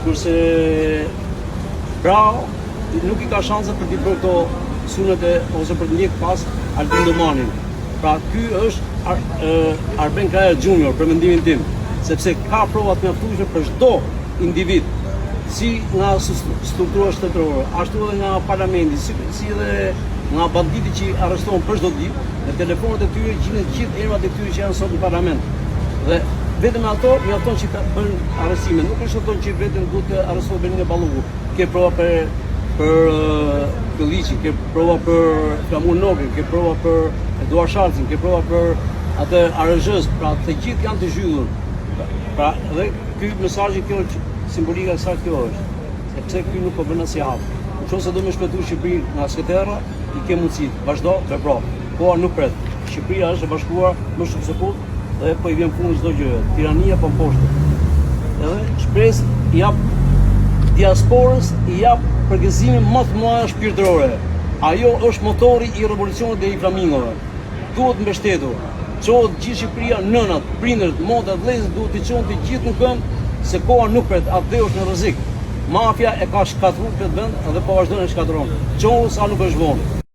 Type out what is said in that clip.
Kurse Braho nuk i ka shanset për t'i bërë këto sulmet e ose për të ndjekë pas Altin Dumanin. Pra ky është Ar, Arben Kraja Junior për mendimin tim, sepse ka prova të mjaftueshme për çdo individ, si nga struktura shtetërore, ashtu edhe nga parlamenti, si, si edhe nga banditët që arrestohen për çdo ditë, në telefonat e tyre gjenden gjithë emrat e tyre që janë sot në parlament. Dhe vetëm me ato mjafton që të bëjnë arrestime. Nuk është ato që vetëm duhet të arrestohet Belinda Balluku. Ke prova për për Këlliçin, ke prova për Flamur Nokën, ke prova për Eduard Shalsin, ke prova për atë ARRSH-së, pra të gjithë janë të zhytur. Pra dhe ky mesazhi kjo simbolika e saj kjo është, sepse ky nuk po bën asnjë hap. Në qoftë se do me shpëtu Shqipërinë nga skëterra, i ke mundësitë, vazhdo, vepro. Koha nuk pret. Shqipëria është e bashkuar më shumë se kurrë dhe po i vjen fundi çdo gjëje. Tirania po mposhtet. Edhe shpresë i jap diasporës, i jap përgëzime më të mëdha shpirtërore. Ajo është motori i revolucionit dhe i flamingove. Duhet mbështetur. Çohet gjithë Shqipëria, nënat, prindërit, motrat, vëllezërit duhet të çohen të gjithë në këmbë se koha nuk pret, atdheu është në rrezik. Mafia e ka shkatërruar këtë vend dhe po vazhdon e shkatërron. Çohu sa nuk është vonë.